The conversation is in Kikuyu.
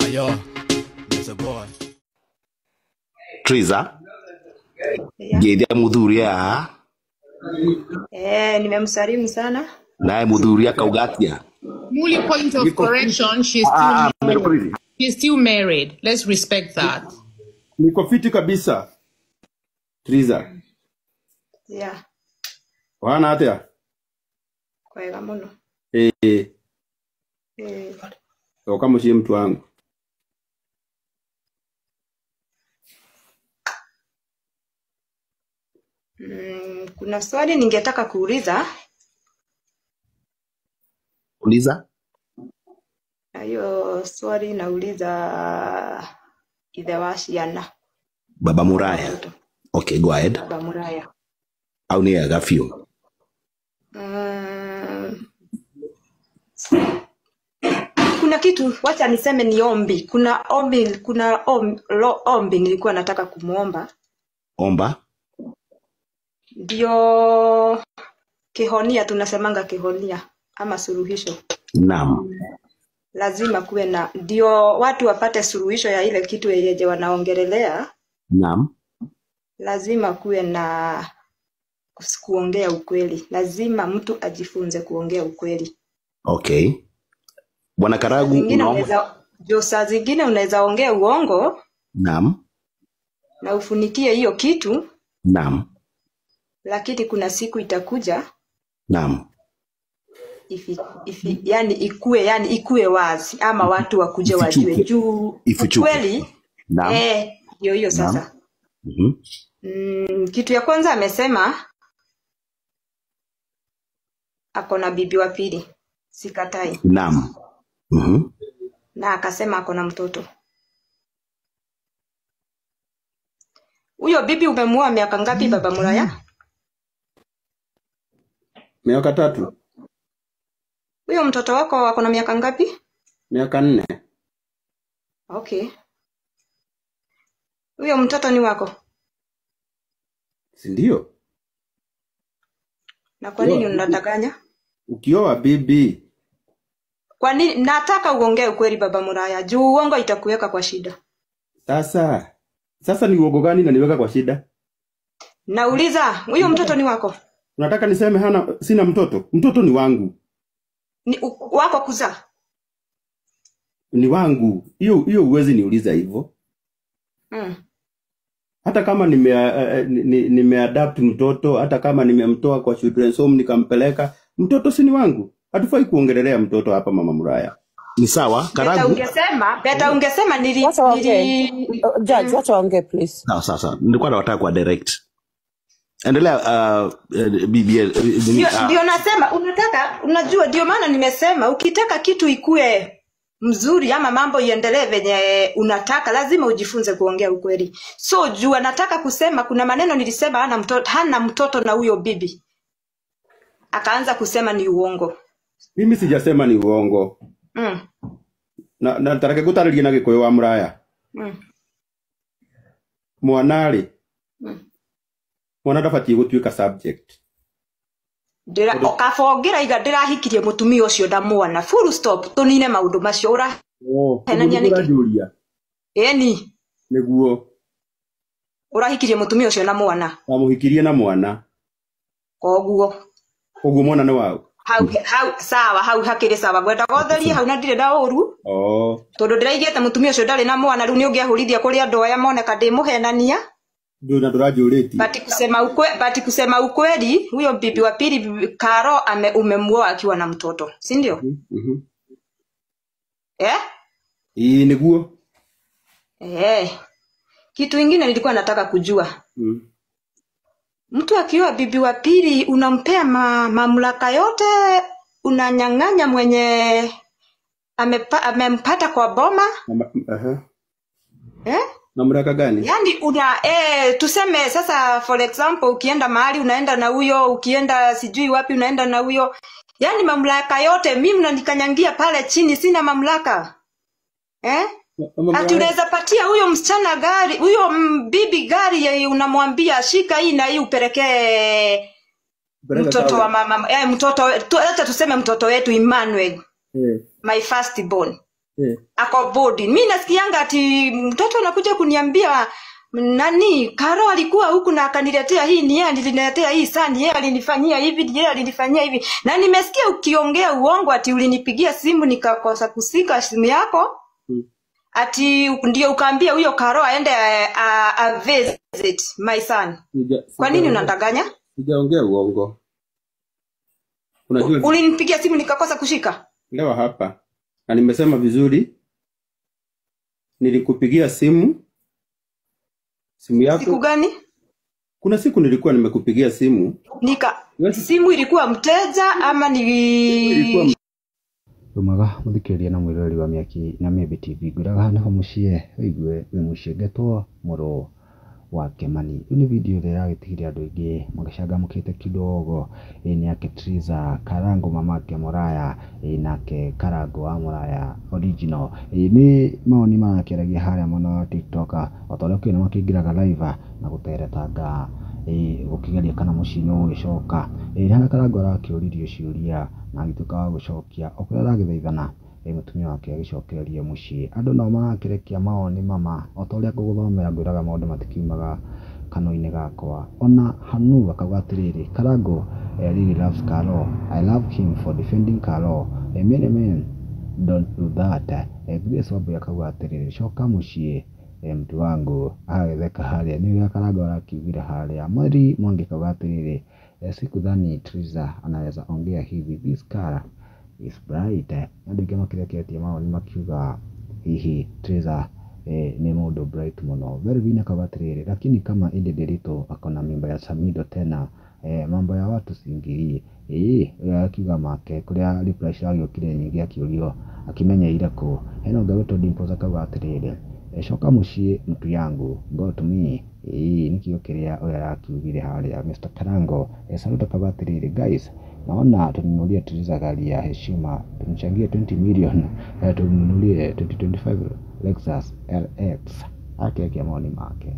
Ayo, it's a boy. Triza, Yeah. ngeithia muthuri haha. Nimemsalimu sana. Naye muthuri akauga atia? Muli, point of correction, she's still married. She's still married. Let's respect that. Niko fiti kabisa. Triza. Yeah. Wana atia? Kwega muno. Eh. Toka muciĩ mtu wangu. Kuna swali ningetaka kuuliza. Uliza. Na hiyo swali nauliza ithe wa ciana. Baba Muraya. Okay, go ahead. Baba Muraya. Au ni ega biũ. Kuna kitu wacha niseme ni ombi. Kuna ombi, kuna ombi nilikuwa nataka kumuomba. Omba. Ndio kihonia, tunasemanga kihonia ama suluhisho. Naam. Lazima kuwe na, ndio watu wapate suluhisho ya ile kitu yenye wanaongelelea. Naam. Lazima kuwe na kuongea ukweli. Lazima mtu ajifunze kuongea ukweli. Okay. Bwana Karagu, saa zingine unaweza ongea uongo. Naam. Na ufunikie hiyo kitu. Naam. Lakini kuna siku itakuja. Naam. Yani ikue, yani ikue wazi ama watu wakuje wajue juu ukweli. Naam. Ndio hiyo sasa. Kitu ya kwanza amesema ako na bibi wa pili. Sikatai. Naam. Na akasema ako na mtoto. Huyo bibi umemuoa miaka ngapi Baba Muraya? Miaka 3. Huyo mtoto wako ako na miaka ngapi? Miaka 4. Okay. Huyo mtoto ni wako? Si ndio? Na kwa nini unataganya? Ukioa bibi. Kwa nini nataka uongee ukweli Baba Muraya? Juu uongo itakuweka kwa shida. Sasa ni uongo gani inaniweka kwa shida? Nauliza, huyo mtoto ni wako? Unataka niseme hana, sina mtoto? Mtoto ni wangu. Ni wako kuzaa? Ni wangu. Hiyo huwezi niuliza hivyo. Hata kama nimeadapt mtoto, hata kama nimemtoa kwa children's home nikampeleka, mtoto si ni wangu. Hatufai kuongelelea mtoto hapa Mama Muraya. Ni sawa, Karagu. Beta ungesema nili Judge, wacha waongee please. Sawa sawa. Nilikuwa nataka kwa direct. Endelea BBL. Ndio nasema unataka, unajua ndio maana nimesema ukitaka kitu ikue mzuri ama mambo iendelee venye unataka lazima ujifunze kuongea ukweli. So jua nataka kusema kuna maneno nilisema hana mtoto na huyo bibi. Akaanza kusema ni uongo. Mimi sijasema ni uongo. Na tareke gutariria na Gikuyu wa Muraya. Mwanari. Mwana ndabatie gutuika subject. Ndira okabongira iga ndirahikirie mutumia ucio ndamwana. Full stop tunine maundu macio ura. Henania niki. Eni. Niguo. Urahikirie mutumia ucio na mwana. Ndamuhikirie na mwana. Koguo. Koguo mwana ni wao. Hau sawa, hau hakiri sawa. Gwenda gotherie hau na ndire na uru. Tondu ndiraigite mutumia ucio ndari na mwana riu ni ungiahurithia kuri andu aya moneka ndi muhenania. Ndio ndurajuriti. But kusema ukweli huyo bibi wa pili Karo umemuoa akiwa na mtoto, si ndio? Ii niguo. Kitu kingine nilikuwa nataka kujua. Mtu akiwa bibi wa pili unampea mamlaka yote, unanyang'anya mwenye amempata kwa boma. Mamlaka gani? Yaani una tuseme sasa for example ukienda mahali unaenda na huyo, ukienda sijui wapi unaenda na huyo. Yaani mamlaka yote mimi mnanikanyangia pale chini, sina mamlaka. Ati unaweza patia huyo msichana gari, huyo bibi gari yeye unamwambia shika hii na hii upelekee mtoto wa mama, mtoto hata tuseme mtoto wetu Emmanuel. My first born. Ako boarding. Mi nasikianga ati mtoto anakuja kuniambia nani Karo alikuwa huku na akaniletea hii, ni yeye aliniletea hii saa, ni yeye alinifanyia hivi, ni yeye alinifanyia hivi. Na nimesikia ukiongea uongo ati ulinipigia simu nikakosa kusika simu yako. Ati ndio ukaambia huyo Karo aende a visit my son. Kwa nini unandanganya? Sijaongea uongo. Unajua Ulinipigia simu nikakosa kushika? Leo hapa na nimesema vizuri, nilikupigia simu yako. Siku gani? Kuna siku nilikuwa nimekupigia simu. Simu ilikuwa mteja ama ni ilikuwa Rumaga muthikiriria na mwiroreri wa Mĩaki na Mĩmbi TV ngwĩraga nĩho mũciĩ wĩigue wĩ mũciĩ ngetwo mũrũ wa Kĩmani. Ĩyo nĩ video ĩrĩa ĩragĩtigire andũ aingĩ magĩcangamũkĩte kidogo. Ĩ nĩ yake Triza Karango mamake Mũraya, ĩ nake Karango wa Mũraya original. Ĩ nĩ mawoni marakĩaragia harĩa mwena wa TikTok, o ta ũrĩa ũkĩũĩ nĩ makĩingĩraga live na gũteretanga, ĩ gũkĩgeria kana mũciĩ nĩ ũgũgĩcoka. Ĩ harĩa Karango arakĩũririo ciũria na agĩtuĩka wa gũcokia o kũrĩa aragĩthaithana, ĩ mũtumia wake agĩcokererie mũciĩ. Andũ nao marakĩrekia mawoni mama o ta ũrĩa ngũgũthomera ngwĩraga maũndũ matikiumaga kanua-inĩ gakwa. Ona Hanu akauga atĩrĩrĩ, Karango really loves Karo. I love him for defending Karo. Many men don't do that. Grace Wambui akauga atĩrĩrĩ, coka mũciĩ mtu wangu. Agagĩtheka harĩa nĩ ũrĩa Karango arakiugire harĩa. Mweri Mwangi akauga atĩrĩrĩ, sikudhani Triza anaweza ongea hivi, this car is bright. Andũ aingĩ makĩreketie mawoni makiuga hihi Triza ni mũndũ bright mũno. Melvin akauga atĩrĩrĩ, lakini kama Edday Nderitu akona mimba ya Samido tena, mambo ya watu siingilii. Ũrĩa akiuga make kũrĩa reply ciragĩũkire nyingĩ akĩũrio akĩmenyeire kũ. Hena ũngĩ ũgwĩtwo Dimples akauga atĩrĩrĩ, coka mũciĩ mtu yangu, go to me. Nĩ kiugo kĩrĩa ũrĩa arakiugire harĩa Mr. Karango. Saluta akauga atĩrĩrĩ, guys, naona tununulie Triza gari ya heshima, tumchangie 20 million, tumnunulie 2025 Lexus LX. Akĩrekia mawoni make.